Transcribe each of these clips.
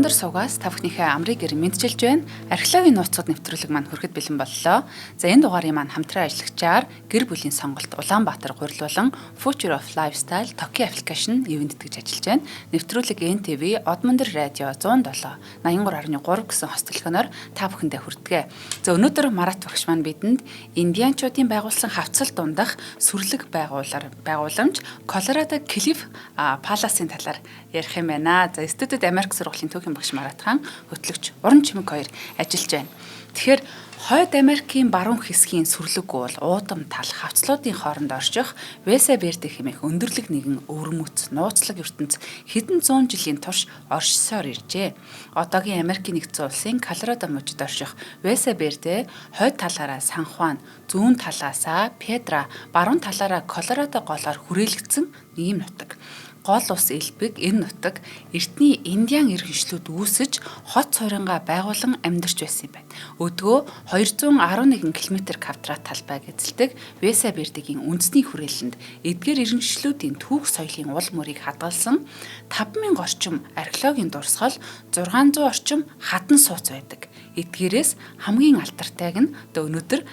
Одмондор сувгаас та бүхнийхээ амрыг гэр мэдчилж байна. Археологийн нууцуд нэвтрүүлэг маань хүрэхэд бэлэн боллоо. За, энэ дугаарын маань хамтран ажиллагчаар гэр бүлийн сонголт Улаанбаатар гурил болон Future of Lifestyle Toki application ивээн тэтгэж ажиллаж байна. Нэвтрүүлэг NTV Одмондор радио 107 83.3 гэсэн хост телефоноор та бүхэндээ хүрдэг. За, өнөөдөр Марат багш маань бидэнд Индианчуудын байгуулсан хавцал дундах сүрлэг байгууламж Колорадо Cliff Palace-ын талаар ярих юм байна. За, студид Америк сургуулийн түүхийн багш Марат хаан, хөтлөгч Уран Чимэг хоёр ажиллаж байна. Тэгэхээр Хойд Америкийн баруун хэсгийн сүрлэг гуул, уудам тал, хавцлуудын хооронд орших Веса Верде хэмээх өндөрлөг нэгэн өвөрмөц, нууцлаг ертөнц хэдэн зуун жилийн турш оршсоор иржээ. Одоогийн Америкийн нэгдсэн улсын Колорадо мужид орших Веса Верде хойд талаараа Сан Хуан, зүүн талаасаа Педра, баруун талаараа Колорадо голоор хүрээлэгдсэн ийм нутаг. Гол ус элбэг энэ нутаг эртний Индиан иргэншлүүд үүсэж, хот суурингаа байгуулан амьдарч байсан юм байна. Өдгөө 211 км квадрат талбайг эзэлдэг Веса Вердегийн үндэсний хүрээлэнд эдгээр иргэншлүүдийн түүх соёлын уул мөрийг хадгалсан 5000 орчим археологийн дурсгал, 600 орчим хадан сууц байдаг. Эдгээрээс хамгийн алтартайг нь одоо өнөөдөр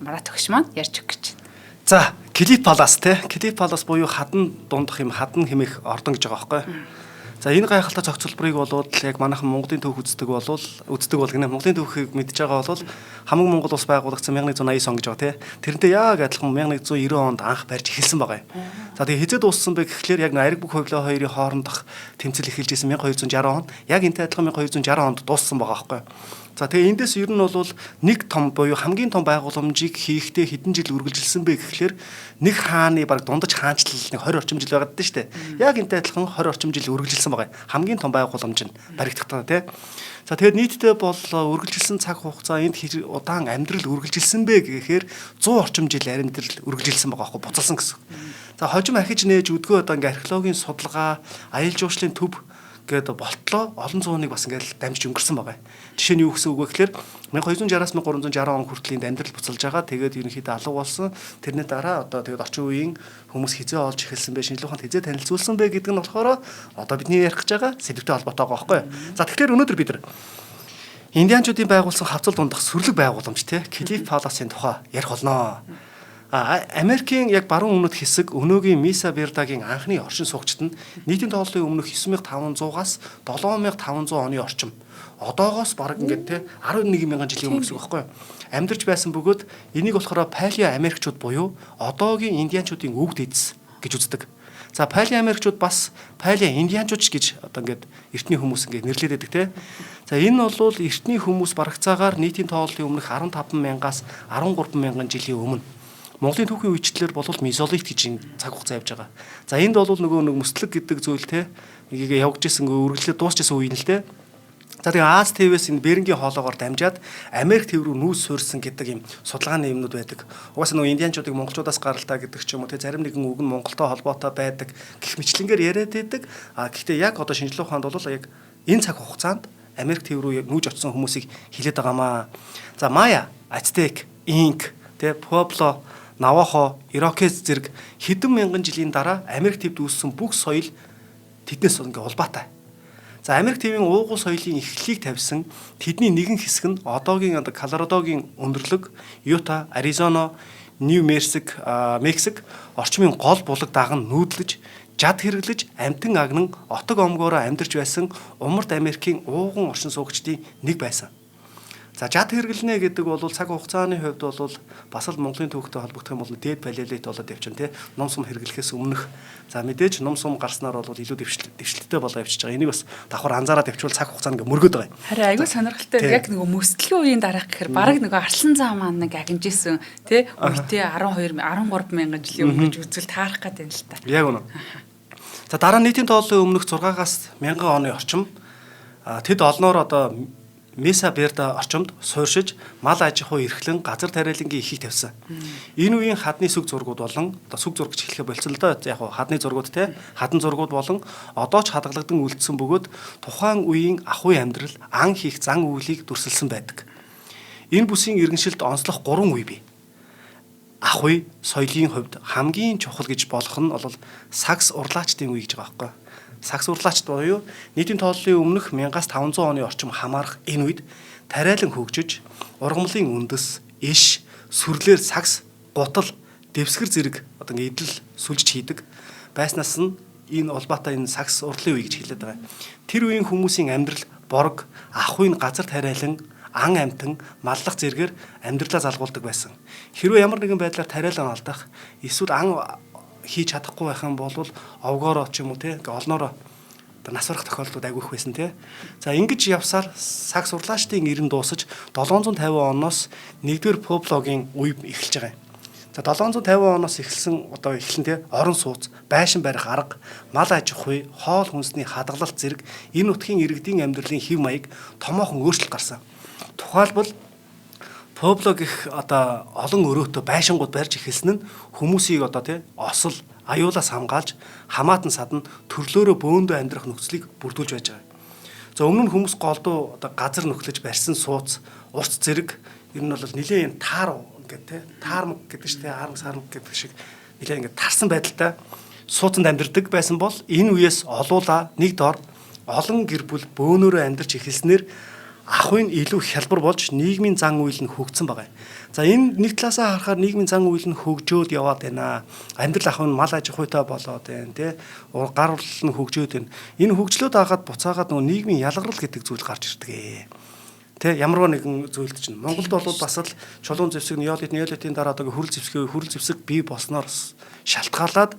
Марат багш маань ярьж өгөх гэж байна. За, Cliff Palace те. Cliff Palace буюу хадан дундах юм хадан хэмээх ордон гэж байгаа байхгүй. За, энэ гайхалтай зохицолборыг болоод яг манайхан Монголын түүх үздэг бол гинэ, Монголын түүхийг мэдж байгаа бол хамаг Монгол улс байгуулагдсан 1189 он гэж байгаа тий. Тэрнтэй яг адилхан 1190 онд анх барьж эхэлсэн байгаа юм. За, тэгээ хэзээ дууссан бэ гэхлээр яг Ариг бүх хувлаа хоёрын хоорондох тэмцэл эхэлж исэн 1260 он, яг энтэй адилхан 1260 онд дууссан байгаа байхгүй. За, тэгээ эндээс ер нь бол нэг том буюу хамгийн том байгууламжийг хийхдээ хэдэн жил үргэлжилсэн бэ гэхлээр нэг хааны баг дундаж хаанчлал нэг 20 орчим жил байгаад дээ шүү дээ. Яг энтэй адилхан 20 орчим жил үргэлжилсэн байгаа. Хамгийн том байгууламж нь баригдахдаа тий. За, тэгээд нийтдээ бол үргэлжилсэн цаг хугацаа, энд удаан амьдрал үргэлжилсэн бэ гэхээр 100 орчим жил амьдрал үргэлжилсэн байгаа байхгүй, буцалсан гэсэн. За, хожим ахиж нээж өдгөө одоо ингээ археологийн судалгаа, аялал жуулчлалын төв гээд болтлоо олон зууныг бас ингээл дамжиж өнгөрсөн байгаа. Жишээ нь юу гэсэн үг вэ гэхээр 1260-аас 1360 он хүртэл энд амьдрал буцалж байгаа. Тэгээд ерөнхийдөө алга болсон. Тэрний дараа одоо тэгээд орчин үеийн хүмүүс хизээ олж эхэлсэн бэ, шинжлэх ухаанд хизээ танилцуулсан бэ гэдэг нь болохоор одоо бидний ярих гэж байгаа сэдвтэй холбоотой байгаа байхгүй. За, тэгэхээр өнөөдөр бид нар Индианчуудын байгуулсан хавцал дундах сүрлэг байгууламж те, Cliff Palace-ын тухай ярих болно. А Америкийн яг баруун өмнөд хэсэг, өнөөгийн Миса Вердагийн анхны оршин суугчид нь нийтийн тооллын өмнөх 9500-аас 7500 оны орчим. Одоогоос бараг ингээд те 11 мянган жилийн өмнө гэсэн үг байхгүй юу? Амьдарч байсан бөгөөд энийг болохоор Палео Америкчууд буюу одоогийн индианчуудын өвөг дээдэс гэж үздэг. За, Палео Америкчууд бас Палео Индианчууд ч гэж одоо ингээд эртний хүмүүс ингээд нэрлээд байдаг те. За, энэ бол эртний хүмүүс барагцаагаар нийтийн тооллын өмнөх 15 мянгаас 13 мянган жилийн өмнө, Монголын түүхийн үечлэлээр бол мезолит гэж энэ цаг хугацаа явж байгаа. За, энд бол нөгөө нэг мөслөг гэдэг зүйл те нэгийг явагдаж исэн, үргэлжлээд дуусчихсан үе нь л те. За, тэгээ Аз твээс энэ Берингийн хоолоогоор дамжаад Америк төв рүү нүүс суурьсан гэдэг юм судалгааны юмнууд байдаг. Угаасаа нөгөө индианчуудыг монголчуудаас гаралтай гэдэг ч юм уу те, зарим нэгэн үг нь монголтой холбоотой байдаг гэх мэтлэнгээр яриад байдаг. А гэхдээ яг одоо шинжлэх ухаанд бол яг энэ цаг хугацаанд Америк төв рүү нүүж очсон хүмүүсийг хилээд байгаамаа. За, Мая, Ацтек, Инк, те, Пуэбло, Навахо, Ирокез зэрэг хэдэн мянган жилийн дараа Америк төвд үүссэн бүх соёл тэднээс ингээ улбаатай. За, Америк тивийн уугуул соёлын эхлэлийг тавьсан тэдний нэгэн хэсэг нь одоогийн одоо Колорадогийн өндөрлөг, Юта, Аризона, Нью Мерсик, Мексик орчмын гол булаг даган нүүдлэж, жад хэрэглэж, амтан агнан, отог омгоороо амьдарч байсан Умард Америкийн ууган оршин суугчдын нэг байсан. За, жад хэрэглэнэ гэдэг бол цаг хугацааны хувьд бол бас л Монголын түүхтэй холбогдох юм бол дээд палеолит болоод явчихна тий. Ном сум хэрэглэхээс өмнөх. За, мэдээж ном сум гарснаар бол илүү дэвшлэлтэй болоо явчихж байгаа. Энийг бас давхар анзаараад явчвал цаг хугацаа ингээ мөргөд байгаа юм. Харин айгүй сонирхолтой, яг нөгөө мөсдлөгийн үеийн дараах гэхээр бараг нөгөө арслан заа маань нэг агнжсэн тий үетэй 12 13 мянган жилийн өмнө гэж үзвэл таарах гээд байна л та. Яг үнэ. За, дараа нь нийтийн тооллын өмнөх 6-аас 1000 оны орчим тэд олноор одоо Меса Верда орчимд сууршиж, мал аж ахуй эрхлэн, газар тариалангийн ихийг тавьсан. Энэ үеийн хадны сүг зургууд болон одоо сүг зураг гэж хэлэхэ болцсон л доо. Яг хадны зургууд те, хадан зургууд болон одоо ч хадгалагдан үлдсэн бөгөөд тухайн үеийн ахуй амьдрал, ан хийх зан үйлийг дүрсэлсэн байдаг. Энэ бүсийн иргэншилд онцлох гурван үе бий. Ахуй соёлын хувьд хамгийн чухал гэж болох нь бол сагс урлаачдын үе гэж байгаа байхгүй. Сагс урлаачд буюу нийтийн тооллын өмнөх 1500 оны орчим хамаарах энэ үед тариалан хөгжиж, ургамлын үндэс, иш, сүрлээр сагс, гутал, дэвсгэр зэрэг одоо ингээ идэл сүлжиж хийдэг байснаас нь энэ улбаатай энэ сагс урлын үе гэж хэлээд байгаа. Тэр үеийн хүмүүсийн амьдрал борог, ахуйн газар тариалан, ан амтан, маллах зэргээр амьдралаа залгуулдаг байсан. Хэрвээ ямар нэгэн байдлаар тариалан алдах, эсвэл ан хийж чадахгүй байх юм бол овгоороо ч юм уу те ингээ олноороо нас барах тохиолдлууд айгүй их байсан те. За ингэж явсаар сагс урлаачдын эрен дуусаж 750 оноос 1-р Пуэблогийн үе эхэлж байгаа юм. За 750 оноос эхэлсэн одоо эхлэн те орон сууц, байшин барих арга, мал аж ахуй, хоол хүнсний хадгалалт зэрэг энэ нутгийн иргэдийн амьдралын хэв маяг томоохон өөрчлөлт гарсан. Тухайлбал Пуэбло гэх одоо олон өрөөтэй байшингууд барьж эхэлсэн нь хүмүүсийг одоо тий осол, аюулаас хамгаалж хамаатан садан төрлөөрөө бөөндөө амьдрах нөхцөлийг бүрдүүлж байж байгаа. За өмнө нь хүмүүс голдуу одоо газар нөхлөж барьсан сууц, урц зэрэг ер нь бол нэлээд юм таар ингээд тий таармаг гэдэг чинь тий аармаг саармаг гэдэг шиг нэлээд ингээд тарсан байдалтай сууцанд амьдардаг байсан бол энэ үеэс олуула нэг дор олон гэр бүл бөөнөрөө амьдарч эхэлснээр ахуйн илүү хялбар болж нийгмийн зан үйл нь хөгжсөн байгаа юм. За энэ нэг талаасаа харахаар нийгмийн зан үйл нь хөгжөөд яваад байна. Амьдрал ахуй нь мал аж ахуйтай болоод байна тий. Гар урлал нь хөгжөөд байна. Энэ хөгжлөөд хагаад буцаагаад нөгөө нийгмийн ялгарл гэдэг зүйл гарч ирдэг. Тэ ямарваа нэгэн зүйлд чинь Монголд бол бас л чулуун зэвсэг неолит неолитын дараа одоо хүрэл зэвсэг хүрэл зэвсэг бий болсноор шалтгаалаад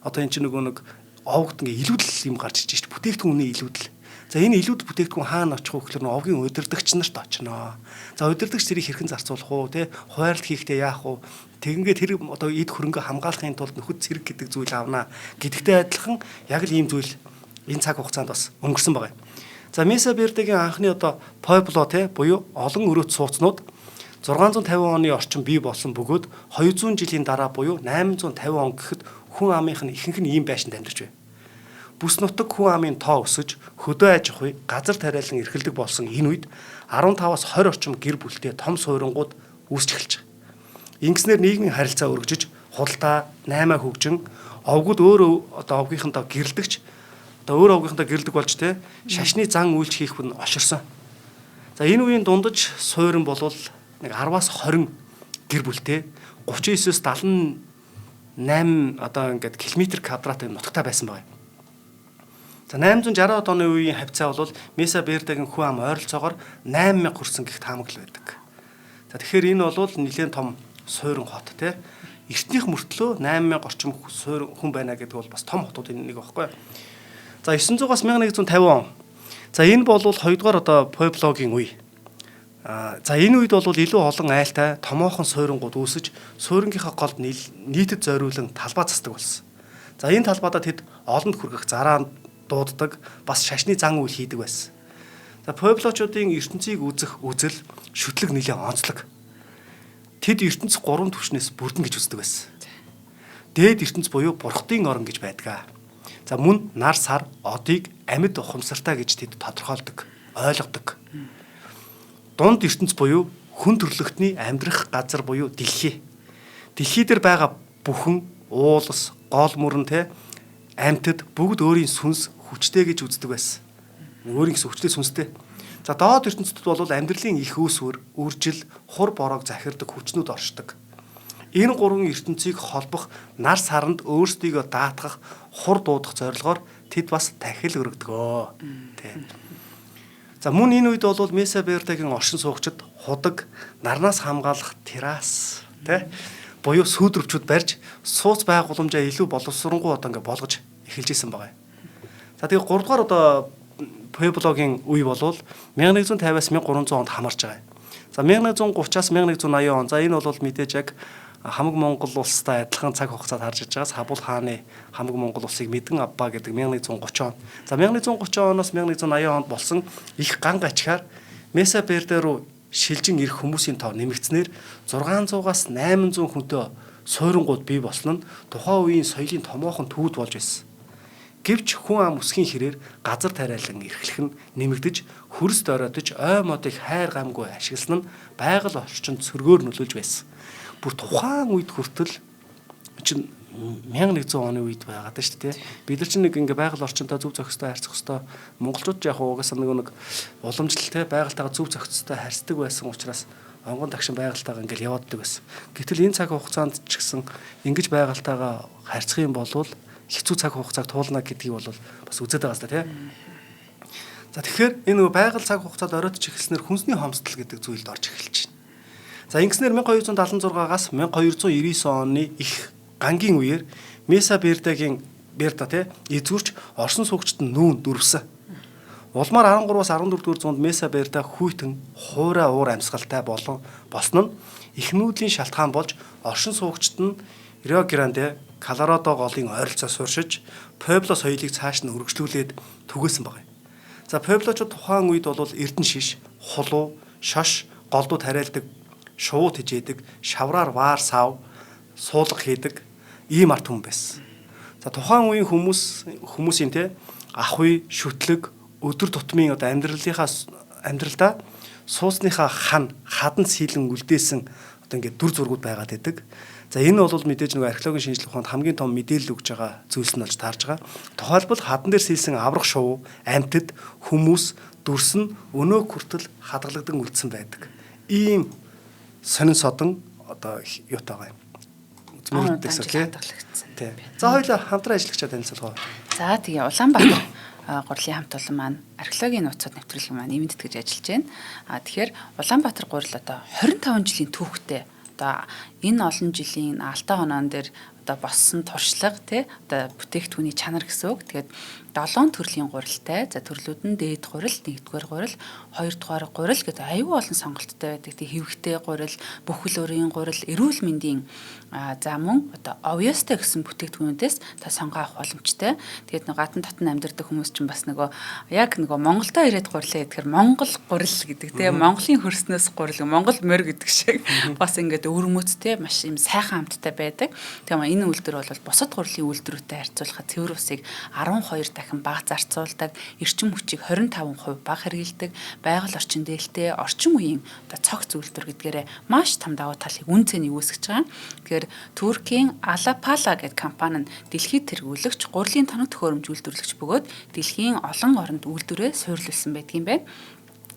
одоо энэ чинь нөгөө нэг овгд ингээ илүүдэл юм гарч ирж шít бүтээгдэхүүний илүүдэл. За энэ илүүд бүтээгдэхүүн хаана очих вэ гэхээр овгийн удирдагч нарт очино. За удирдагч тэрийг хэрхэн зарцуулах уу, тэ хуваарлт хийхдээ яах вэ? Тэгингээ тэр одоо эд хөрөнгө хамгаалахын тулд нөхөд цэрэг гэдэг зүйл авна гэдэгтэй адилхан яг л ийм зүйл энэ цаг хугацаанд бас өнгөрсөн байгаа юм. За Меса Бердегийн анхны одоо Пуэбло те буюу олон өрөөт сууцнууд 650 оны орчим бий болсон бөгөөд 200 жилийн дараа буюу 850 он гэхэд хүн амынх нь ихэнх нь ийм байшинд амьдарч байв. Бүс нутаг хүн амын тоо өсөж, хөдөө аж ахуй, газар тариалан эрхэлдэг болсон энэ үед 15-аас 20 орчим гэр бүлтэй том суйрангууд үүсч эхэлж байгаа. Ингэснээр нийгмийн харилцаа өргөжиж, худалдаа, наймаа хөгжин, овгууд өөр одоо овгийнхантаа гэрэлдэгч одоо өөр овгийнхантаа гэрэлдэг болж те шашны зан үйлч хийх нь олширсон. За энэ үеийн дундаж суйран болвол нэг 10-аас 20 гэр бүлтэй 39-өөс 78 одоо ингээд километр квадрат юм нутагтай байсан байна. За 860 оны үеийн хавцаа бол Меса Бердагийн хүн ам ойролцоогоор 8000 хүрсэн гэх таамаглал байдаг. За тэгэхээр энэ бол нэлээд том суйран хот те. Эртнийх мөртлөө 8000 орчим суйран хүн байна гэдэг бол бас том хотуудын нэг байхгүй. За 900-аас 1150 он. За энэ бол хоёрдугаар одоо Пуэблогийн үе. За энэ үед бол илүү олон айлтай томоохон суйрангууд үүсэж суйрангийнхаа голд нийтэд зориулан талбай засдаг болсон. За энэ талбайдаа тэд олонд хүргэх зараа дууддаг, бас шашны зан үйл хийдэг байсан. За Пуэблочуудын ертөнцийг үзэх үзэл шүтлэг нэлээд онцлог. Тэд ертөнц гурван түвшнээс бүрдэн гэж үздэг байсан. Дээд ертөнц буюу бурхтын орон гэж байдаг. За мөн нар сар одыг амьд ухамсартай гэж тэд тодорхойлдог, ойлгодог. Дунд ертөнц буюу хүн төрлөختний амьдрах газар буюу дэлхий. Дэлхий дээр байгаа бүхэн уулс, гол мөрөн те амьтад бүгд өөрийн сүнс хүчтэй гэж үздэг байсан. Өөрийн гэсэн хүчтэй сүнстэй. За доод ертөнцид бол амьдралын их үүсвэр, үржил, хур бороог захирдаг хүчнүүд оршдог. Энэ гурван ертөнцийг холбох нар саранд өөрсдийгөө даатгах, хур дуудах зорилгоор тэд бас тахил өргөдгөө. Тэ. За мөн энэ үед бол Меса Бердагийн оршин суугчид худаг, нарнаас хамгаалах террас тэ буюу сүүдрвчүүд барьж сууц байгууламжаа илүү боловсронгуй одоо ингээ болгож эхэлж исэн байгаа юм. За тэгээ 3 дугаар одоо Пуэблогийн үе болвол 1150-аас 1300 онд хамаарч байгаа юм. За 1130-аас 1180 он. За энэ бол мэдээж яг хамаг Монгол улстай адилхан цаг хугацаанд харж иж байгаа Сабул хааны хамаг Монгол улсыг мэдэн авбаа гэдэг 1130 он. За 1130 оноос 1180 онд болсон их ган гачхаар Меса Берде руу шилжин ирэх хүмүүсийн тоо нэмэгдснээр 600-аас 800 хүнтэй суйрангууд бий болсон нь тухайн үеийн соёлын томоохон төвд болж байсан. Гэвч хүн ам өсгийн хэрээр газар тариалан эрхлэх нь нэмэгдэж хөрс доройтож ой модыг хайр гамгүй ашигласан нь байгаль орчинд сөргөөр нөлөөлж байсан. Бүр тухайн үед хүртэл чинь 1100 оны үед байгаад шүү дээ. Бид нар чинь нэг ингээ байгаль орчинтой зөв зохистой харьцах хэвээр монголчууд яг угаасаа нэг уламжлал те байгальтайгаа зөв зохистой харьцдаг байсан учраас онгон тагшин байгальтайгаа ингээл явааддаг байсан. Гэтэл энэ цаг хугацаанд ч гэсэн ингэж байгальтайгаа харьцах юм бол хэцүү цаг хугацааг туулна гэдгийг бол бас үзээд байгаа юм тий. За тэгэхээр энэ нөгөө байгаль цаг хугацаанд оройтж эхэлснээр хүнсний хомсдол гэдэг зүйлд орж эхэлж байна. За ингэснээр 1276-аас 1299 оны их гангийн үеэр Меса Бердагийн Берда тий эзгүрч Орсон суугчид нүүн дүрвсэн. Улмаар 13-аас 14 дугаар зуунд Меса Берда хүйтэн хуурай уур амьсгалтай болон болсон нь их нүүдлийн шалтгаан болж оршин суугчид нь Рио Гранде, Колорадо голын ойролцоо сууршиж Пуэбло соёлыг цааш нь өргөжлүүлээд түгээсэн байгаа юм. За Пуэблочууд тухайн үед бол эрдэнэ шиш, хулуу, шош, голдуу тариалдаг, шувуу тижээдэг, шавраар ваар сав, суулга хийдэг ийм ард түмэн байсан. За тухайн үеийн хүмүүсийн те ах үе, шүтлэг, өдөр тутмын одоо амьдралдаа сууцныхаа хан, хадан сийлэн үлдээсэн одоо ингээд дүр зургууд байгаад байдаг. За энэ бол мэдээж нэг археологийн шинжилгээ ухаанд хамгийн том мэдээлэл өгж байгаа зүйлс нь болж таарж байгаа. Тухайлбал хадан дээр сийлсэн аврах шувуу, амьтад, хүмүүс, дүрс нь өнөө хүртэл хадгалагдан үлдсэн байдаг. Ийм сонин содон одоо юутай байгаа юм. Үзмэрдэг гэсэн тий. За хоёулаа хамтран ажиллагчаа танилцуулгаа. За тэгээ Улаанбаатар гурлын хамт олон маань археологийн нууцуд нэвтрүүлэг маань ивент гэж ажиллаж байна. А тэгэхээр Улаанбаатар гурил одоо 25 жилийн түүхтэй одоо энэ олон жилийн алтан хоноон дээр одоо боссон туршлага тий одоо бүтээгдэхүүний чанар гэсэн үг. Тэгээд 7 төрлийн гурилтай. За төрлүүд нь дээд гурил, нэгдүгээр гурил, хоёрдугаар гурил гэдэг аюул олон сонголттой байдаг. Тэг хэвхтэй гурил, бүхэл өрийн гурил, эрүүл мэндийн за мөн одоо овёстой гэсэн бүтээгдэхүүнүүдээс та сонгоо авах боломжтой. Тэгээд нөгөө гадна дотн амьдардаг хүмүүс чинь бас нөгөө яг нөгөө Монголдо ирээд гурилаа идэхээр Монгол гурил гэдэг тийм Монголын хөрснөөс гурил, Монгол морь гэдэг шиг бас ингээд өвөрмөцтэй маш юм сайхан амттай байдаг. Тэгээ энэ үйлдвэр бол бусад гурилын үйлдвэрүүтэй харьцуулахад цэвэр усыг 12 дахин бага зарцуулдаг, эрчим хүчийг 25% бага хэрэглэдэг, байгаль орчин дээлтэй, орчин үеийн одоо цогц үйлдвэр гэдгээрээ маш том давуу талыг үн цэнийг үүсгэж байгаа. Тэгэхээр Туркийн Алапала гэдэг компани нь дэлхийд тэргүүлэгч гурилын тоног төхөөрөмж үйлдвэрлэгч бөгөөд дэлхийн олон оронд үйлдвэрээ суйрлуулсан байдаг юм байна.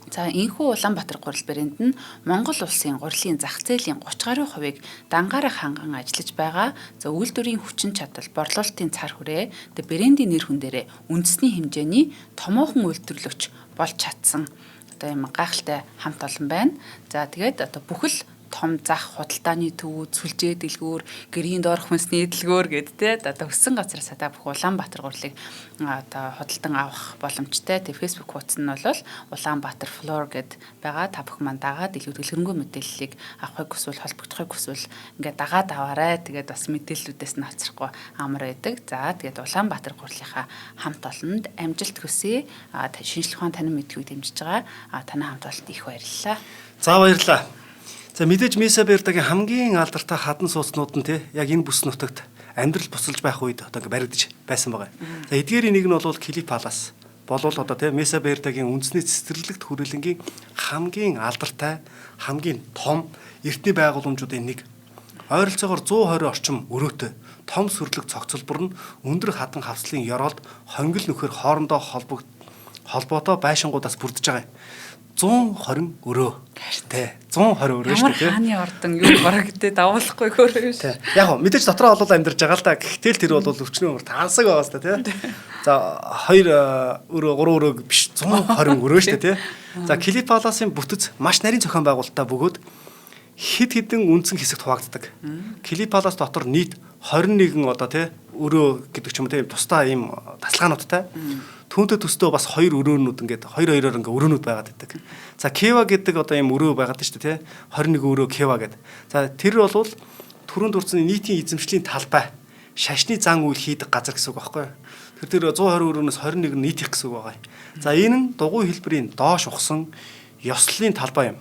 За энэхүү Улаанбаатар гурил брэнд нь Монгол улсын гурилын зах зээлийн 30 гаруй хувийг дангаараа ханган ажиллаж байгаа. За үйлдвэрийн хүчин чадал, борлуулалтын цар хүрээ, тэг брендийн нэр хүн дээрээ үндэсний хэмжээний томоохон үйлдвэрлэгч болж чадсан одоо юм гайхалтай хамт олон байна. За тэгээд одоо бүхэл том зах худалдааны төвүүд, сүлжээ дэлгүүр, гэрийн доорх хүнсний дэлгүүр гэд те одоо өссөн газраас та бүх Улаанбаатар гурлыг одоо худалдан авах боломжтой. Тэг Facebook хуудас нь бол Улаанбаатар Floor гэд байгаа. Та бүхэн маань дагаад илүү дэлгэрэнгүй мэдээллийг авахыг хүсвэл, холбогдохыг хүсвэл ингээд дагаад аваарай. Тэгээд бас мэдээллүүдээс нь хоцрохгүй амар байдаг. За тэгээд Улаанбаатар гурлынхаа хамт олонд амжилт хүсье. Шинжлэх ухаан танин мэдхүйг дэмжиж байгаа. Танай хамт олонд их баярлалаа. За баярлалаа. За мэдээж Меса Бердагийн хамгийн алдартай хадан сууцнууд нь те яг энэ бүс нутагт амьдрал бусалж байх үед одоо ингээ баригдаж байсан байгаа. За эдгээрийн нэг нь бол Кили Палас болвол одоо те Меса Бердагийн үндэсний цэцэрлэгт хүрээлэнгийн хамгийн алдартай, хамгийн том эртний байгууламжуудын нэг. Ойролцоогоор 120 орчим өрөөтэй том сүрлэг цогцолбор нь өндөр хадан хавслын ёроолд хонгил нөхөр хоорондоо холбоотой байшингуудаас бүрдэж байгаа юм. 120 өрөө. Тэ 120 өрөө шүү дээ. Хааны ордон юу бараг тэ давуулахгүй хөрөө шүү. Яг гоо мэдээж дотроо бол амьдарч байгаа л да. Гэхдээ л тэр бол өвчнөө өмөр тансаг байгаа сте тий. За 2 өрөө 3 өрөө биш 120 өрөө шүү дээ тий. За Кили Паласын бүтэц маш нарийн зохион байгуулалттай бөгөөд хэд хэдэн үндсэн хэсэгт хуваагддаг. Кили Палас дотор нийт 21 одоо тий өрөө гэдэг ч юм уу тий тусдаа ийм тасалгаануудтай. Түүнтэй төстөө бас хоёр өрөөнүүд ингээд хоёр хоёроор ингээд өрөөнүүд байгаад байдаг. За Кева гэдэг одоо ийм өрөө байгаад шүү дээ тий 21 өрөө Кева гэдэг. За тэр бол түрүүнд дурдсан нийтийн эзэмшлийн талбай шашны зан үйл хийдэг газар гэсэн үг байхгүй юу? Тэр 120 өрөөнөөс 21 нь нийтих гэсэн үг байгаа юм. За энэ нь дугуй хэлбэрийн доош ухсан ёслолын талбай юм.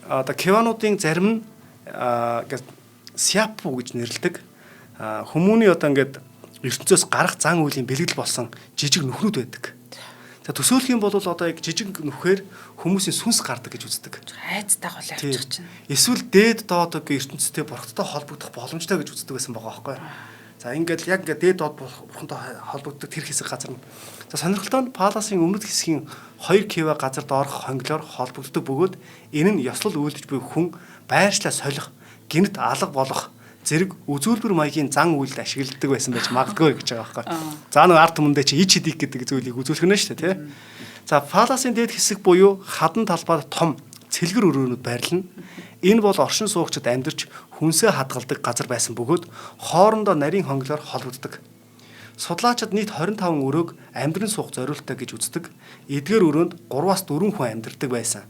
Одоо кевануудын зарим нь сяпу гэж нэрлэдэг. Хүмүүний одоо ингээд ертөнцөөс гарах зан үйлийн бэлэгдэл болсон жижиг нүхнүүд байдаг. За төсөөлөх юм бол одоо яг жижиг нүхээр хүмүүсийн сүнс гардаг гэж үздэг. Айц дагуул явчих чинь. Эсвэл дээд доод ертөнцтэй бурхадтай холбогдох боломжтой гэж үздэг байсан байгаа байхгүй. За ингээд яг ингээд дээд доод бурхантай холбогддог тэр хэсэг газар нь. За сонирхолтой нь Паласын өмнөд хэсгийн 2 кв газар доорх хонглоор холбогддог бөгөөд энэ нь ёслол үйлдэж буй хүн байршлаа солих, гинт алга болох зэрэг үзүүлбэр маягийн зан үйлд ашигладаг байсан байж магадгүй гэж байгаа байхгүй. За нэг ард түмэндээ чи ич хидик гэдэг зүйлийг үзүүлэх нь шүү дээ, тий. За Паласын дээд хэсэг буюу хадан талбайд том цэлгэр өрөөнүүд байрлана. Энэ бол оршин суугчид амьдарч хүнсээ хадгалдаг газар байсан бөгөөд хоорондоо нарийн хонглоор холбогддог. Судлаачид нийт 25 өрөөг амьдран суух зориулттай гэж үздэг. Эдгээр өрөөнд 3-аас 4 хүн амьдардаг байсан.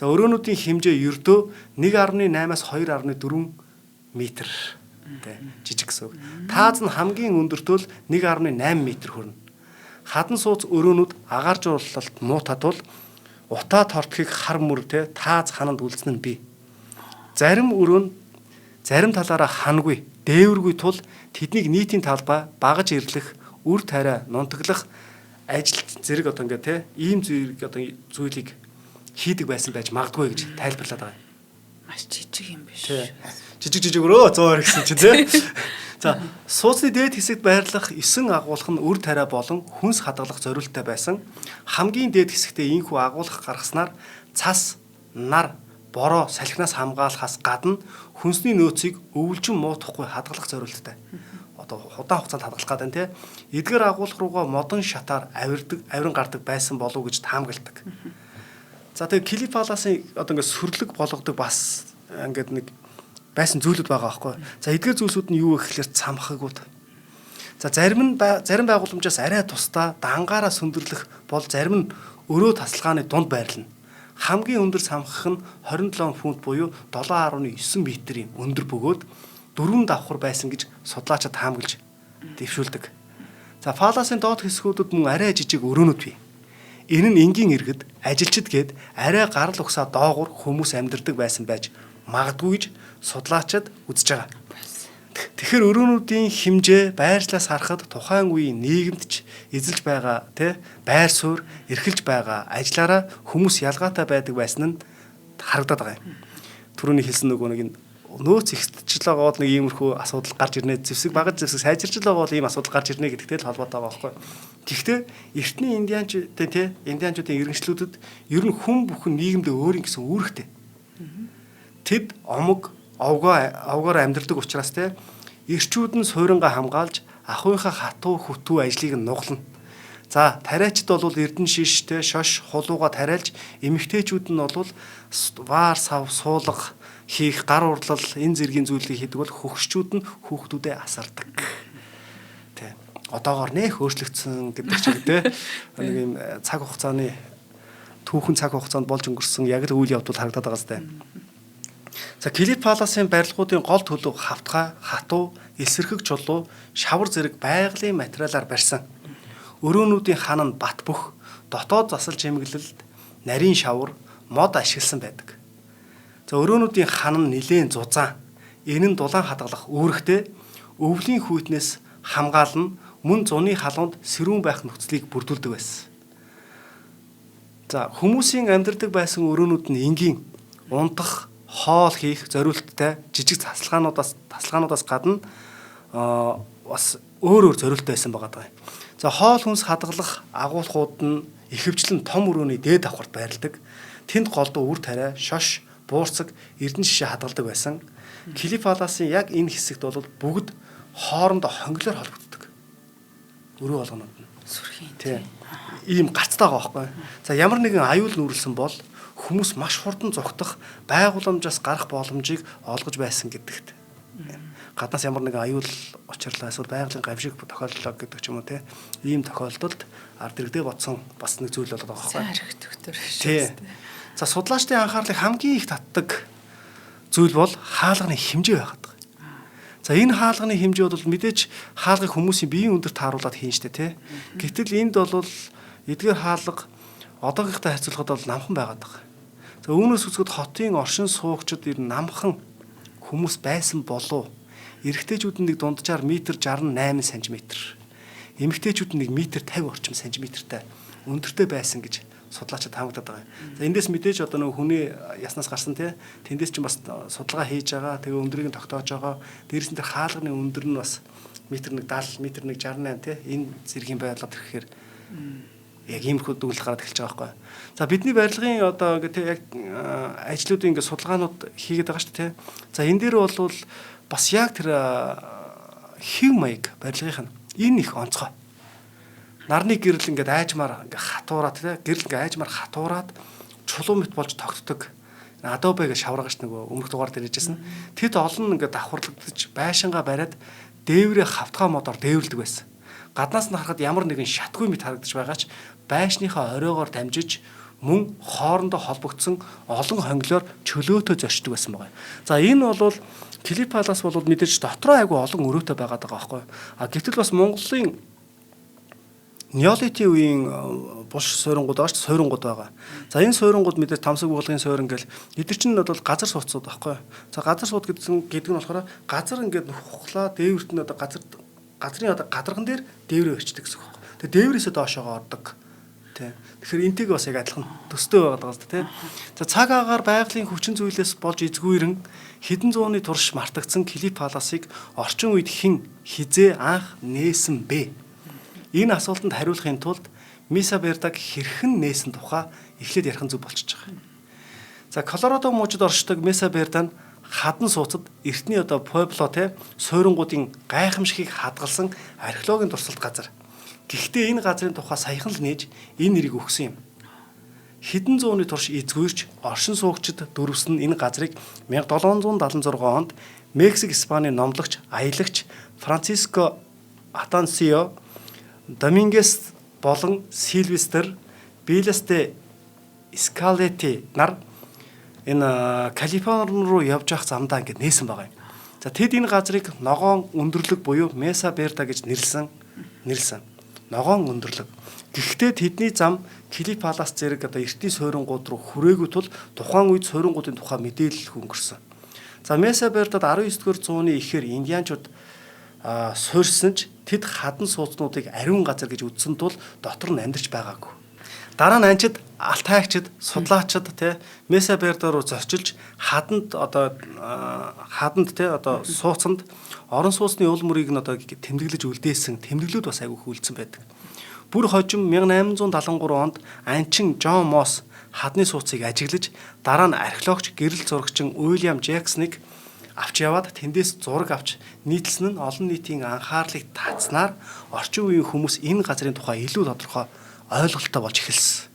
За өрөөнүүдийн хэмжээ ердөө 1.8-аас 2.4 метр тэ жижиг гэсэн үг. Тааз нь хамгийн өндөртөө л 1.8 метр хүрнэ. Хадан сууц өрөөнүүд агааржуулалт муу татвал утаа тортхийг хар мөр тэ тааз хананд үлдсэн нь бий. Зарим өрөө нь зарим талаараа хангүй, дээвэргүй тул тэднийг нийтийн талбай, багаж ирлэх, үр тариа нунтаглах ажил зэрэг одоо ингээд те ийм зэрэг одоо зүйлийг хийдэг байсан байж магадгүй гэж тайлбарлаад байгаа юм. Маш жижиг юм биш. Жижиг жижиг өрөө 120 гэсэн чинь те. За сууцны дээд хэсэгт байрлах 9 агуулх нь үр тариа болон хүнс хадгалах зориулттай байсан. Хамгийн дээд хэсэгтээ ийхүү агуулх гаргаснаар цас, нар, бороо салхинаас хамгаалахаас гадна хүнсний нөөцийг өвлжин муутахгүй хадгалах зориулттай. Одоо удаан хугацаанд хадгалах гэдэг нь тий. Эдгээр агуулх руугаа модон шатаар авирдаг, авиран гардаг байсан болов уу гэж таамагладаг. За тэгээ Кили Паласын одоо ингээд сүрлэг болгодог бас ингээд нэг байсан зүйлүүд байгаа байхгүй. За эдгээр зүйлсүүд нь юу вэ гэхлээр цамхагууд. За зарим нь зарим байгууламжаас арай тусдаа дангаараа сүндэрлэх бол зарим нь өрөө тасалгааны дунд байрлана. Хамгийн өндөр самхах нь 27 фунт буюу 7.9 метрийн өндөр бөгөөд дөрвөн давхар байсан гэж судлаачид таамаглаж дэвшүүлдэг. За Паласын доод хэсгүүдэд мөн арай жижиг өрөөнүүд бий. Энэ нь энгийн иргэд, ажилчид гээд арай гарал угсаа доогуур хүмүүс амьдардаг байсан байж магадгүй гэж судлаачид үзэж байгаа. Тэгэхээр өрөөнүүдийн хэмжээ байршлаас харахад тухайн үеийн нийгэмд ч эзэлж байгаа тий байр суурь эрхэлж байгаа ажиллаараа хүмүүс ялгаатай байдаг байсан нь харагдаад байгаа юм. Түрүүний хэлсэн нөгөө нэг нөөц ихсэж байгаа бол нэг иймэрхүү асуудал гарч ирнэ. Зэвсэг багаж зэвсэг сайжирч байгаа бол ийм асуудал гарч ирнэ гэдэгтэй л холбоотой байгаа байхгүй. Гэхдээ эртний индианчуудын тий индианчуудын иргэншлүүдэд ер нь хүн бүхэн нийгэмдээ өөрийн гэсэн үүрэгтэй. Тэд омог овгоор амьдардаг учраас тий эрчүүд нь суйрангаа хамгаалж ахуйнхаа хатуу хөтүү ажлыг нь нуглана. За тариачд бол эрдэн шиштэй шош хулууга тариалж эмэгтэйчүүд нь бол ваар сав суулга хийх гар урлал энэ зэргийн зүйлийг хийдэг бол хөгшчүүд нь хүүхдүүдэд асардаг. Тэ. Одоогоор нэх өөрчлөгдсөн гэдэг чиг тэ. Нэг юм цаг хугацааны түүхэн цаг хугацаанд болж өнгөрсөн яг л үйл явдал харагдаад байгаа сте. За Клип Паласын барилгуудын гол төлөв хавтгай, хатуу, элсэрхэг чулуу, шавар зэрэг байгалийн материалаар барьсан. Өрөөнүүдийн хан нь бат бөх, дотоод засал чимэглэлд нарийн шавар, мод ашигласан байдаг. За өрөөнүүдийн хан нь нилээн зузаан. Энэ нь дулаан хадгалах үүрэгтэй өвлийн хүйтнээс хамгаална, мөн зуны халуунд сэрүүн байх нөхцөлийг бүрдүүлдэг байсан. За хүмүүсийн амьдардаг байсан өрөөнүүд нь энгийн унтах, хоол хийх зориулттай жижиг тасалгаануудаас гадна бас өөр өөр зориулттай байсан байгаа даа. За хоол хүнс хадгалах агуулгууд нь ихэвчлэн том өрөөний дээд давхарт байрладаг. Тэнд голдуу үр тариа, шош, буурцаг, эрдэнэ шишээ хадгалдаг байсан. Клип Паласын яг энэ хэсэгт бол бүгд хоорондоо хонглоор холбогддог. Өрөө болгонууд нь. Сүрхийн. Тий. Ийм гарцтай байгаа байхгүй. За ямар нэгэн аюул нүүрлсэн бол хүмүүс маш хурдан зугтах, байгууламжаас гарах боломжийг олгож байсан гэдэгт. Гаднаас ямар нэгэн аюул учирлаа эсвэл байгалийн гамшиг тохиоллоо гэдэг ч юм уу те. Ийм тохиолдолд ард иргэдээ бодсон бас нэг зүйл болоод байгаа байхгүй. Архитектур шүү. За судлаачдын анхаарлыг хамгийн их татдаг зүйл бол хаалганы хэмжээ байхад байгаа. За энэ хаалганы хэмжээ бол мэдээж хаалгыг хүмүүсийн биеийн өндөр тааруулаад хийн штэ тий. Гэтэл энд бол эдгээр хаалга одоогийнхтай харьцуулахад бол намхан байгаад байгаа. За үүнээс үзэхэд хотын оршин суугчид ер нь намхан хүмүүс байсан болов. Эрэгтэйчүүд нь нэг дунджаар метр 68 см. Эмэгтэйчүүд нь нэг метр 50 орчим сантиметртэй өндөртэй байсан гэж судлаачид таамаглаад байгаа юм. За эндээс мэдээж одоо нөгөө хүний яснаас гарсан тий тэндээс чинь бас судалгаа хийж байгаа. Тэгээ өндрийг нь тогтоож байгаа. Дээрээс нь тэр хаалганы өндөр нь бас Метр нэг 70, метр нэг 68 тий энэ зэргийн байдлаад ирэхээр яг иймэрхүү дүгнэлт гараад эхэлж байгаа байхгүй. За бидний барилгын одоо ингээ тий яг ажлуудын ингээ судалгаанууд хийгээд байгаа шүү дээ тий. За энэ дээр бол бас яг тэр хэв маяг барилгынх нь энэ их онцгой. Нарны гэрэл ингээд айжмаар ингээ хатуураад тий гэрэл ингээ айжмаар хатуураад чулуу мэт болж тогтдог. Adobe гэж шаврагч нөгөө өмнөх дугаар дээр хэлжсэн. Тэд олон ингээд давхарлагдаж байшингаа бариад дээврээ хавтгай модоор дээвэрлдэг байсан. Гаднаас нь харахад ямар нэгэн шатгүй мэт харагдаж байгаа ч байшныхаа оройгоор дамжиж мөн хоорондоо холбогдсон олон хонглоор чөлөөтөө зорчдог байсан байгаа. За энэ бол Cliff Palace бол мэдээж дотроо айгүй олон өрөөтэй байгаад байгаа байхгүй. А гэтэл бас Монголын Неолитийн үеийн булш суйрангууд байгаа шүү дээ, суйрангууд байгаа. За энэ суйрангууд мэдээж тамсаг буулгын суйран гэл эдгээр чинь бол газар сууцуд байхгүй. За газар сууд гэдэг нь болохоор газар ингээд нөхөхлаа дээвэрт нь одоо газрын одоо гадарган дээр дээврээ өрчдөг гэсэн үг байхгүй. Тэгээ дээврээсээ доошоогоо ордог. Тэ. Тэгэхээр энтэйг бас яг адилхан төстэй байгаад байгаа л да тий. За цаг агаар байгалийн хүчин зүйлээс болж эзгүйрэн хэдэн зууны турш мартагдсан Cliff Palace-ыг орчин үед хэн хизээ анх нээсэн бэ? Энэ асуултанд хариулахын тулд Миса Бердаг хэрхэн нээсэн тухай эхлээд ярих нь зөв болчихж байгаа юм. За Колорадо мужид оршдог Меса Берда нь хадан сууцад эртний одоо Пуэбло те суйрангуудын гайхамшигыг хадгалсан археологийн турсалт газар. Гэхдээ энэ газрын тухай саяхан л нээж энэ нэрийг өгсөн юм. Хэдэн зууны турш эзгүйрч оршин суугчид дөрвсөн энэ газрыг 1776 онд Мексик Испаний номлогч, аялагч Франциско Атансио Домингес болон Сильвестр Биласте Скалети нар энэ Калифорни руу явж явах замдаа ингээд нээсэн байгаа юм. За тэд энэ газрыг ногоон өндөрлөг буюу Меса Берда гэж нэрлсэн. Ногоон өндөрлөг. Гэхдээ тэдний зам Cliff Palace зэрэг одоо эртний суйрангууд руу хүрээгүй тул тухайн үед суйрангуудын тухай мэдээлэл өнгөрсөн. За Меса Бердад 19-р зууны ихээр индианчууд суурьсан ч тэд хадан сууцнуудыг ариун газар гэж үзсэн тул дотор нь амьдарч байгаагүй. Дараа нь анчид алт хайгчид, судлаачид те Меса Берда руу зорчилж хаданд одоо хаданд те одоо сууцанд орон сууцны уул мөрийг нь одоо тэмдэглэж үлдээсэн тэмдэглүүд бас айгүй үлдсэн байдаг. Бүр хожим 1873 онд анчин Джон Мосс хадны сууцыг ажиглаж дараа нь археологч гэрэл зурагчин Уильям Джексныг авч яваад тэндээс зураг авч нийтлсэн нь олон нийтийн анхаарлыг татснаар орчин үеийн хүмүүс энэ газрын тухай илүү тодорхой ойлголттой болж эхэлсэн.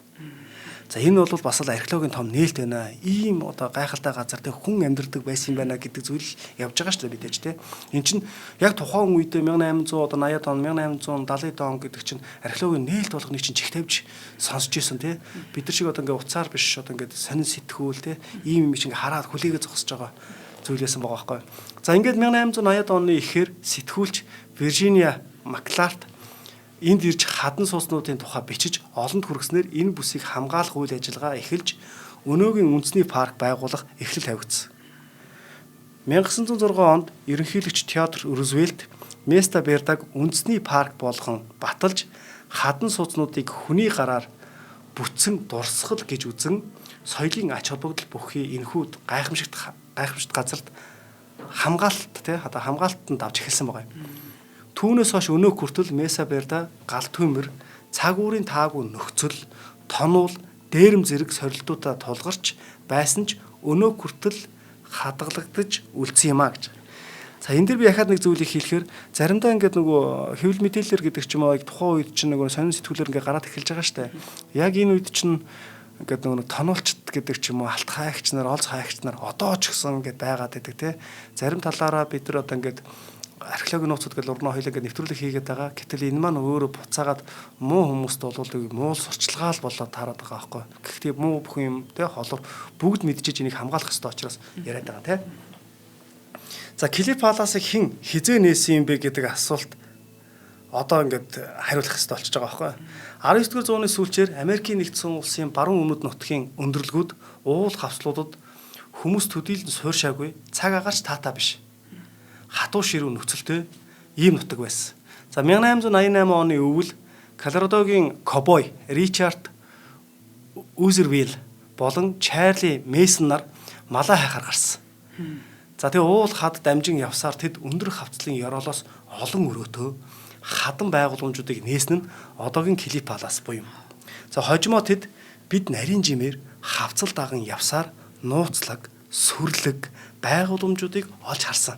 За энэ бол бас л археологийн том нээлт байна. Ийм одоо гайхалтай газар дээр хүн амьдардаг байсан юм байна гэдэг зүйл явж байгаа шүү дээ мэдээж те. Энд чинь яг тухайн үедээ 1880 он, 1870 он гэдэг чинь археологийн нээлт болгоныг чинь чих тавьж сонсч ирсэн те. Бид нар шиг одоо ингээ уцаар биш одоо ингээ сонин сэтгүүл те. Ийм юм чинь ингээ хараад хүлээгээ зогсож байгаа зүйлээсэн байгаа байхгүй. За ингээд 1880 оны ихээр сэтгүүлч Виржиниа Макларт энд ирж хадан сууцнуудын тухай бичиж олонд хүргэснээр энэ бүсийг хамгаалах үйл ажиллагаа эхэлж өнөөгийн үндэсний парк байгуулах эхлэл тавигдсан. 1906 онд ерөнхийлөгч Теодор Рузвельт Места Бердаг үндэсний парк болгон баталж хадан сууцнуудыг хүний гараар бүтсэн дурсгал гэж үзэн соёлын ач холбогдол бүхий энэхүү гайхамшигт газарт хамгаалалт тий одоо хамгаалтанд авч эхэлсэн байгаа юм. Түүнээс хойш өнөөх хүртэл Меса Берда гал төмөр, цаг уурын таагүй нөхцөл, тонуул, дээрэм зэрэг сорилтуудаа тулгарч байсан ч өнөөх хүртэл хадгалагдаж үлдсэн юм а гэж. За энэ дэр би яхаад нэг зүйлийг хэлэхээр заримдаа ингээд нөгөө хэвлэл мэдээлэлэр гэдэг ч юм уу тухайн үед чинь нөгөө сонин сэтгүүлээр ингээд гараад эхэлж байгаа штэ. Яг энэ үед чинь ингээд нөгөө тоноолчд гэдэг ч юм уу алт хайгч нар, олз хайгч нар одоо ч гэсэн ингээд байгаад байдаг те. Зарим талаараа бид нар одоо ингээд археологийн нууцуд гэл урнаа хоёлаа ингээд нэвтрүүлэг хийгээд байгаа. Гэтэл энэ маань өөрөө буцаагаад муу хүмүүст бол муу сурчлагаал болоод таарад байгаа байхгүй. Гэхдээ муу бүх юм те холоор бүгд мэдчихэж энийг хамгаалах ёстой учраас яриад байгаа те. За Cliff Palace-ыг хэн хизээ нээсэн юм бэ гэдэг асуулт одоо ингээд хариулах ёстой болчихж байгаа байхгүй. 19-р зууны сүүлчээр Америкийн нэгдсэн улсын баруун өмнөд нутгийн өндөрлгүүд, уул хавцлуудад хүмүүс төдийлөн сууршаагүй, цаг агаарч таатай биш. Хатуу ширүү нөхцөлтэй ийм нутаг байсан. За 1888 оны өвөл Колорадогийн ковбой Ричард Үзервилл болон Чарли Мейсон нар малаа хайхаар гарсан. За тэгээ уул хад дамжин явсаар тэд өндөр хавцлын ёроолоос олон өрөөтөө хадан байгууламжуудыг нээсэн нь одоогийн Клиф Палас буюу. За хожимоо тэд бид нарийн жимээр хавцал даган явсаар нууцлаг, сүрлэг байгууламжуудыг олж харсан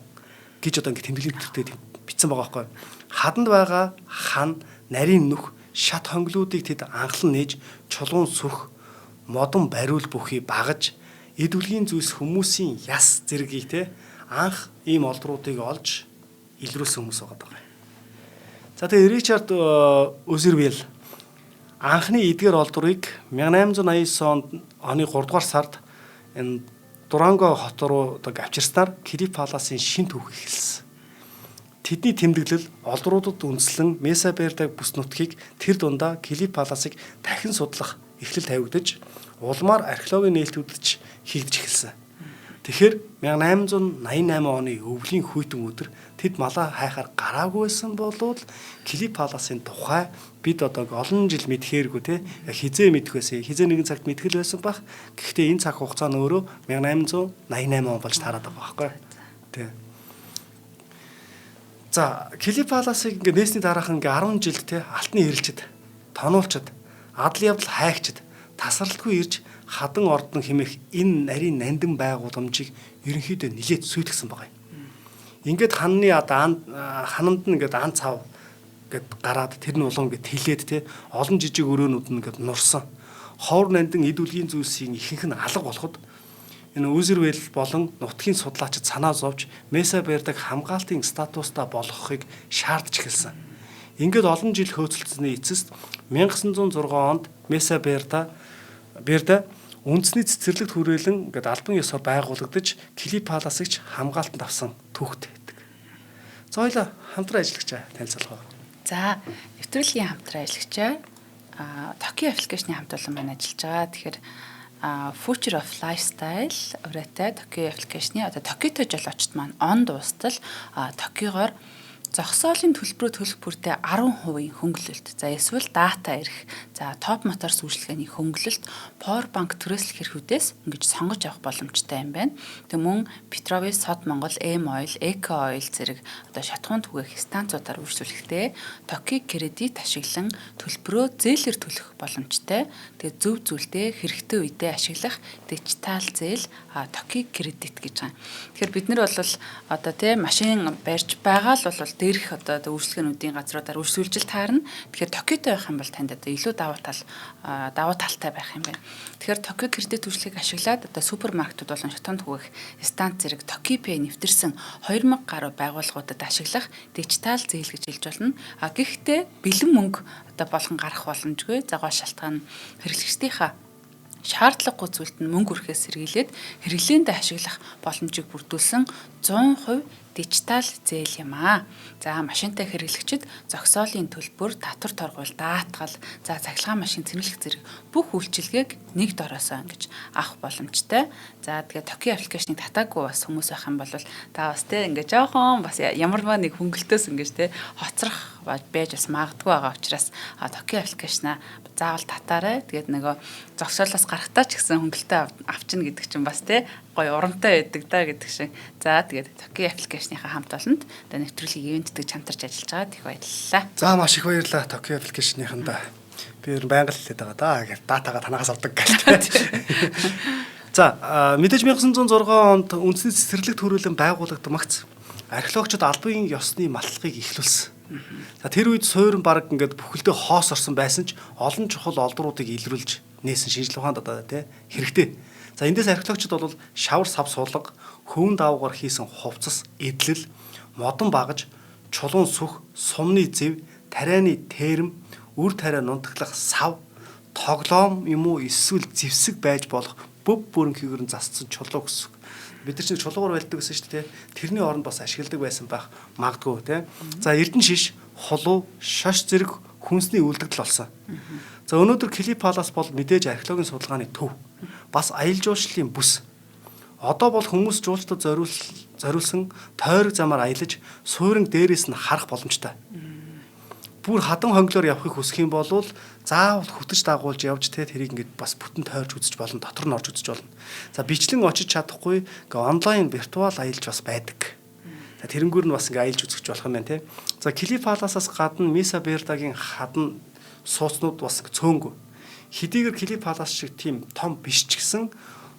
гэж одоо ингэ тэмдэглэлийн төвтэй бичсэн байгаа байхгүй. Хаданд байгаа хан, нарийн нүх, шат хонглуудыг тэд анхлан нээж чулуун сүх, модон бариул бүхий багаж эд бүлгийн зүйлс хүмүүсийн яс зэргийг те анх ийм олдруудыг олж илрүүлсэн хүмүүс байгаа даа. За тэгээ Ричард Өзервил анхны эдгээр олдрыг 1889 оны 3 дугаар сард энэ Дуранго хот руу одоо авчирснаар Клиф Паласын шин түүх эхэлсэн. Тэдний тэмдэглэл олдруудад үндэслэн Меса Бердаг бүс нутгийг тэр дундаа Клиф Паласыг дахин судлах эхлэл тавигдаж улмаар археологийн нээлтүүд ч хийгдэж эхэлсэн. Тэгэхээр 1888 оны өвлийн хүйтэн өдөр тэд малаа хайхаар гараагүй байсан болвол Клиф Паласын тухай бид одоо олон жил мэдхээргүй те хизээ мэдэх байсан. Хизээ нэгэн цагт мэдэх л байсан бах. Гэхдээ энэ цаг хугацаа нь өөрөө 1888 он болж таарад байгаа байхгүй. Тэ. За Клиф Паласыг ингээ нээсний дараахан ингээ 10 жилд те алтны эрэлчд, тонуулчд, адал явдал хайгчд тасралтгүй ирж хадан ордон хэмээх энэ нарийн нандин байгууламжийг ерөнхийдөө нилээд сүйтгэсэн байгаа юм. Ингээд ханны одоо ханамд нь ингээд ан цав гэд гараад тэр нь улам ингээд тэлээд те олон жижиг өрөөнүүд нь ингээд нурсан. Ховор нандин эд үлгийн зүйлсийн ихэнх нь алга болоход энэ Үзэрвэл болон нутгийн судлаачид санаа зовж Меса Бердаг хамгаалтын статустаа болгохыг шаардж эхэлсэн. Ингээд олон жил хөөцөлдсөний эцэст 1906 онд Меса Берда үндэсний цэцэрлэгт хүрээлэн ингээд албан ёсоор байгуулагдаж Клиф Паласыг ч хамгаалтанд авсан түүхтэй байдаг. За хоёлаа хамтран ажиллагчаа танилцуулах. За нэвтрүүлгийн хамтран ажиллагчаа Токи аппликейшны хамт олон маань ажиллаж байгаа. Тэгэхээр Future of Lifestyle ураатай Токи аппликейшны одоо Токитой жолоочд маань он дуустал Токигоор зогсоолын төлбөрөө төлөх бүртээ 10% хөнгөлөлт. За эсвэл дата эрх, за топ мотор үйлчилгээний хөнгөлөлт, Power Bank түрээслэх эрхүүдээс ингэж сонгож авах боломжтой юм байна. Тэг мөн Петровис, Сод Монгол, M Oil, Eco Oil зэрэг одоо шатхуун түгээх станцуудаар үйлчлүүлэхдээ Токи кредит ашиглан төлбөрөө зээлээр төлөх боломжтой. Тэгээ зөв зүйлдээ хэрэгтэй үедээ ашиглах дижитал зээл Токи кредит гэж байгаа. Тэгэхээр бид нар бол одоо тий машин барьж байгаа л бол дээрх одоо үйлчлэгээнүүдийн газруудаар үйлчлүүлж таарна. Тэгэхээр Токитой байх юм бол танд одоо илүү давуу талтай байх юм байна. Тэгэхээр Токи кредит үйлчлэгийг ашиглаад одоо супермаркетууд болон шатанд түгээх станц зэрэг Токи Pay нэвтэрсэн 2000 гаруй байгууллагуудад ашиглах дижитал зээл гэж хэлж болно. А гэхдээ бэлэн мөнгө одоо болгон гарах боломжгүй. За гол шалтгаан нь хэрэглэгчдийнхаа шаардлагагүй зүйлд нь мөнгө өрхөөс сэргийлээд хэрэглээндээ ашиглах боломжийг бүрдүүлсэн 100% дижитал зээл юм аа. За машинтай хэрэглэгчид зогсоолын төлбөр, татвар торгуул, даатгал, за цахилгаан машин цэнэглэх зэрэг бүх үйлчилгээг нэг дороосоо ингэж авах боломжтой. За тэгээ Токи аппликейшнийг татаагүй бас хүмүүс байх юм бол та бас те ингээ жоохон бас ямарваа нэг хөнгөлтөөс ингэж те хоцрох байж бас магадгүй байгаа учраас Токи аппликейшнаа заавал татаарай. Тэгээд нөгөө зогсоолоос гарахтаа ч гэсэн хөнгөлтөө авчна гэдэг чинь бас те гоё урамтай байдаг да гэдэг шиг. За тэгээд Токи аппликейшныхаа хамт олонд одоо нэвтрүүлгийг ивэнтдэг чамтарч ажиллаж байгаа. Их баярлалаа. За маш их баярлалаа Токи аппликейшныхандаа. Би ер нь байнга л хэлээд байгаа да. Гэт датагаа танахаас авдаг гэл. За мэдээж 1906 онд үндэсний цэцэрлэгт хүрээлэн байгуулагдмагц археологчид албан ёсны малтлахыг эхлүүлсэн. За тэр үед суурин баг ингээд бүхэлдээ хоос орсон байсан ч олон чухал олдруудыг илрүүлж нээсэн шинжлэх ухаанд одоо тий хэрэгтэй. За эндээс археологчид бол шавар сав суулга, хөвөн давуугаар хийсэн хувцас, эдлэл, модон багаж, чулуун сүх, сумны зэв, тарианы терэм, үр тариа нунтаглах сав, тоглоом юм уу эсвэл зэвсэг байж болох бүв бүрэнхийгэр нь засцсан чулуу гэсэн. Бид нар чинь чулуугаар барьдаг гэсэн шүү дээ. Тэрний оронд бас ашигладаг байсан байх магадгүй тий. За Эрдэнэ шиш, хулуу, шаш зэрэг хүнсний үлдэгдэл болсон. За өнөөдөр Клиф Палас бол мэдээж археологийн судалгааны төв. Бас аялал жуулчлалын бүс. Одоо бол хүмүүс жуулчдад зориулсан тойрог замаар аялаж суурин дээрээс нь харах боломжтой. Бүр хадан хонглоор явахыг хүсэх юм бол заавал хөтөж дагуулж явж те тэрийг ингээд бас бүтэн тойрч үзэж болно, дотор нь орж үзэж болно. За бичлэн очиж чадахгүй ингээ онлайн виртуал аялж бас байдаг. За тэрнгүүр нь бас ингээ аялж үзэж болох юм байна те. За Cliff Palace-аас гадна Mesa Verde-гийн хадан сууцнууд бас цөөнгөө. Хэдийгээр Cliff Palace шиг тийм том биш ч гэсэн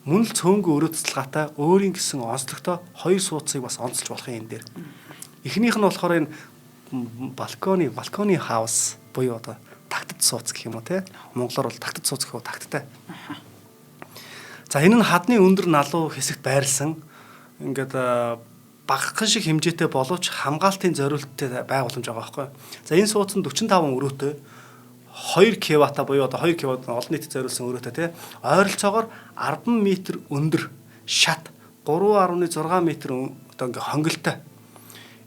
мөн л цөөнгөө өрөө цэцэлгаатай өөрийн гэсэн онцлогтой хоёр сууцыг бас онцолж болох юм энэ дээр. Эхнийх нь болохоор энэ balcony house буюу одоо тагтад сууц гэх юм уу те. Монголоор бол тагтад сууц гэх үү, тагттай. За энэ нь хадны өндөр налуу хэсэгт байрлсан ингээд багахан шиг хэмжээтэй боловч хамгаалтын зориулттай байгууламж байгаа байхгүй. За энэ сууц нь 45 өрөөтэй 2 кВт буюу одоо 2 кВт олон нийтэд зориулсан өрөөтэй тий. Ойролцоогоор 10 м өндөр шат 3.6 м одоо ингээ хонголтой.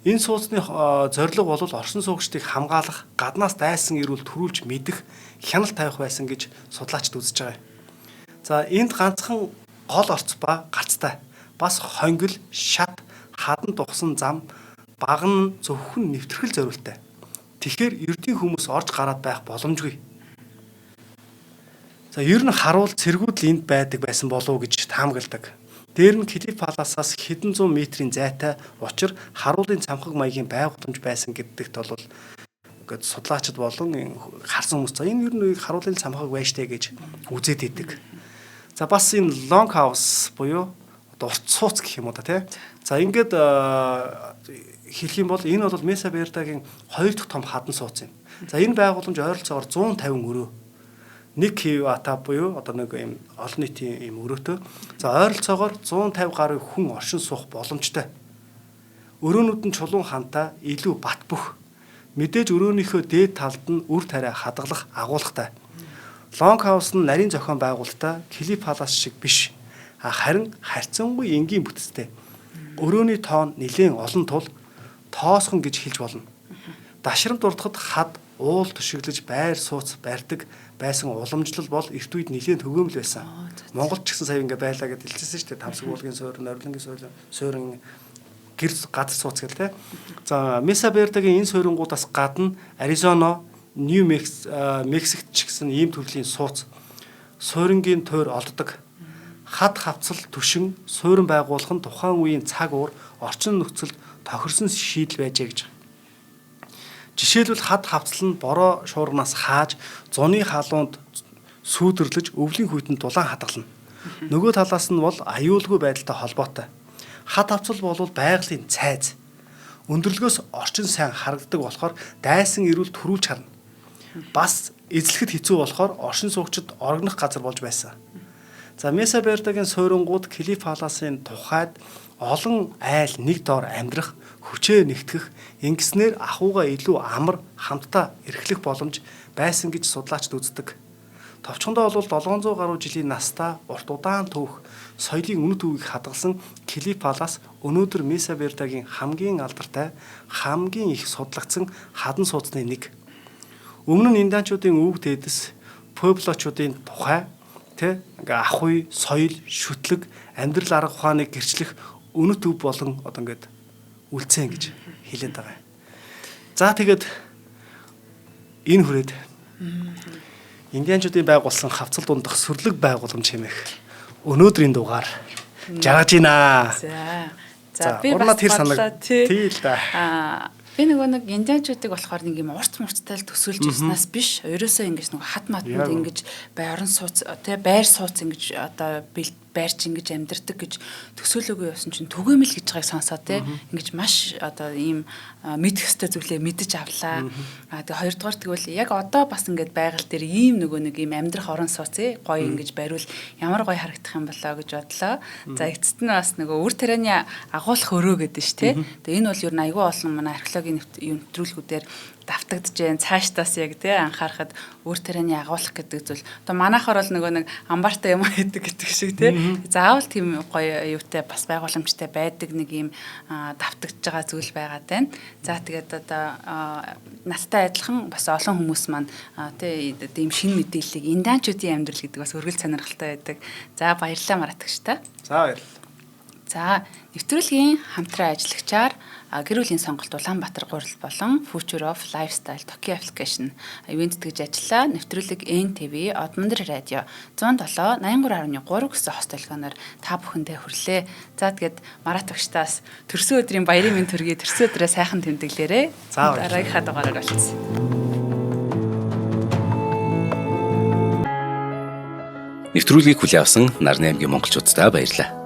Энэ сууцны зорилго бол оршин суугчдыг хамгаалах, гаднаас дайсан ирүүл төрүүлж мэдэх, хяналт тавих байсан гэж судлаачид үзэж байгаа юм. За энд ганцхан гол орц ба гарцтай. Бас хонгил, шат, хадан духсан зам баг нь зөвхөн нэвтрхэл зориултай. Тэгэхээр ердийн хүмүүс орж гараад байх боломжгүй. За ер нь харуул цэргүүд л энд байдаг байсан болов уу гэж таамагладаг. Дээр нь Cliff Palace-аас хэдэн зуун метрийн зайтай учир харуулын цамхаг маягийн байгууламж байсан гэдэгт бол ингээд судлаачид болон харсан хүмүүс за энэ ер нь харуулын цамхаг байж тээ гэж үзээд идэг. За бас энэ Long House буюу одоо урт сууц гэх юм уу да тий. За ингээд хэлэх юм бол энэ бол Mesa Verde-гийн хоёр дахь том хадан сууц юм. За энэ байгууламж ойролцоогоор 150 өрөө 1 кВт буюу одоо нэг юм олон нийтийн юм өрөөтэй. За ойролцоогоор 150 гаруй хүн оршин суух боломжтой. Өрөөнүүд нь чулуун хантай илүү бат бөх. Мэдээж өрөөнийхөө дээд талд нь үр тариа хадгалах агуулгатай. Long House нь нарийн зохион байгуулалттай Cliff Palace шиг биш. Харин харьцангуй энгийн бүтцтэй. Өрөөний тоон нэлээн олон тул тоосхон гэж хэлж болно. Дашрамт дурдахад хад уул төшөглөж байр сууц барьдаг байсан уламжлал бол эрт үед нэлээн төгөөмөл байсан. Монголд ч гэсэн сая ингээ байлаа гэдээ хэлчихсэн шүү дээ. Тавсаг уулгийн суурин, Орилонгийн суурин, суурин гэр газар сууц гэл те. За Mesa Verde-гийн энэ суурингуудаас гадна Аризона, Нью Мексикт ч гэсэн ийм төрлийн сууц суурингийн туйр олддог. Хад хавцал түшин суурин байгуулах нь тухайн үеийн цаг уур орчин нөхцөлд тохирсон шийдэл байжээ гэж. Жишээлбэл хад хавцал нь бороо шуурганаас хааж зуны халуунд сүүдэрлэж өвлийн хүйтэн дулаан хадгална. Нөгөө талаас нь бол аюулгүй байдалтай холбоотой. Хад хавцал бол байгалийн цайз. Өндөрлгөөс орчин сайн харагддаг болохоор дайсан ирүүл төрүүлж харна. Бас эзлэхэд хэцүү болохоор оршин суугчид орогнох газар болж байсан. За Mesa Verde-гийн суурингууд Cliff Palace-ын тухайд олон айл нэг доор амьдрах, хүчээ нэгтгэх, ингэснээр ахуйгаа илүү амар хамтдаа эрхлэх боломж байсан гэж судлаачид үздэг. Товчхондоо бол 700 гаруй жилийн настай урт удаан түүх соёлын үнэт өвийг хадгалсан Cliff Palace өнөөдөр Mesa Verde-гийн хамгийн алдартай, хамгийн их судлагдсан хадан сууцны нэг. Өмнө нь индианчуудын өвөг дээдэс Пуэблочуудын тухай тэ ингээ ахуй, соёл, шүтлэг, амьдрал арга ухааныг гэрчлэх үнэт өв болон одоо ингээд үлдсэн гэж хэлээд байгаа юм. За тэгээд энэ хүрээд индианчуудын байгуулсан хавцал дундах сүрлэг байгууламж хэмээх өнөөдрийн дугаар жаргаж байна. За би бас тэр санаг тий л да. Би нөгөө нэг индианчуудыг болохоор нэг юм урт мурцтай л төсөөлж ирснээс биш. Ерөөсөө ингэж нөгөө хат матанд ингэж байран сууц тий байр сууц ингэж одоо байрч ингэж амьдардаг гэж төсөөлөөгүй явсан чинь түгээмэл гэж байгааг сонсоо тий ингэж маш одоо ийм мэдэх ёстой зүйлээ мэдэж авлаа. А тэгээ хоёрдугаар тэгвэл яг одоо бас ингэж байгаль дээр ийм нөгөө нэг ийм амьдрах орон сууц тий гоё ингэж бариул ямар гоё харагдах юм болоо гэж бодлоо. За эцэст нь бас нөгөө үр тарианы агуулах өрөө гэдэг ш тий. Тэгээ энэ бол ер нь айгүй олон манай археологийн нэвтрүүлгүүдээр давтагдж जैन цаашдаас яг тий анхаарахад үр тарианы агуулах гэдэг зүйл. Одоо манайхаар бол нөгөө нэг амбартай юм хийдэг гэдэг шиг тий. Заавал тийм гоё юутай бас байгууламжтай байдаг нэг юм давтагдж байгаа зүйл байгаад байна. За тэгээд одоо надтай адилхан бас олон хүмүүс маань тий ийм шинэ мэдээллийг индианчуудын амьдрал гэдэг бас өргөл сонирхолтой байдаг. За баярлалаа Маратагч та. За баярлалаа. За нэвтрүүлгийн хамтран ажиллагчаар Гэр бүлийн сонголт Улаанбаатар гурил болон Future of Lifestyle Tokyo Application ивээн тэтгэж ажиллаа. Нэвтрүүлэг NTV, Одмондөр радио 107 83.3 гэсэн хост долгионоор та бүхэндээ хүрлээ. За, тэгээд Марат багштаас төрсөн өдрийн баярын мэнд төргий, төрсөн өдрөө сайхан тэмдэглээрэй. За, баярлалаа. Дараагийнхаа дугаараар болцсон. Нэвтрүүлгийг хүлээн авсан Нарны аймгийн монголчууддаа баярлалаа.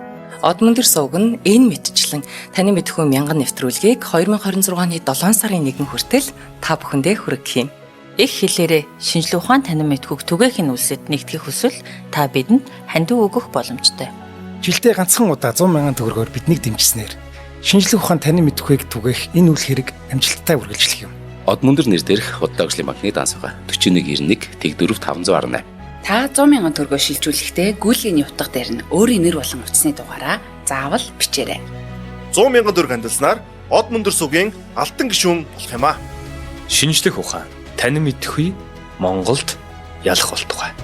Одмөндөр сувг нь энэ мэтчлэн таны мэдхүү мянган нэвтрүүлгийг 2026 оны 7 сарын 1 хүртэл та бүхэндээ хүргэх юм. Их хэлээрээ шинжлэх ухаан танин мэдхүйг түгээхийн үйлсэд нэгтгэх хүсвэл та бидэнд хандив өгөх боломжтой. Жилдээ ганцхан удаа 100 мянган төгрөгөөр биднийг дэмжсэнээр шинжлэх ухаан танин мэдэхүйг түгээх энэ үйл хэрэг амжилттай үргэлжлэх юм. Одмөндөр нэр дээрх Худалдаа хөгжлийн банкны данс байгаа. 4191 Тэг4 518. Та 100 мянган төгрөгөөр шилжүүлэхдээ гүйлгээний утга дээр нь өөрийн нэр болон утасны дугаараа заавал бичээрэй. 100 мянган төгрөг хандилснаар од мөндөр сугийн алтан гишүүн болох юм аа. Шинжлэх ухаан, танин мэдэхүй Монголд ялах болтугай.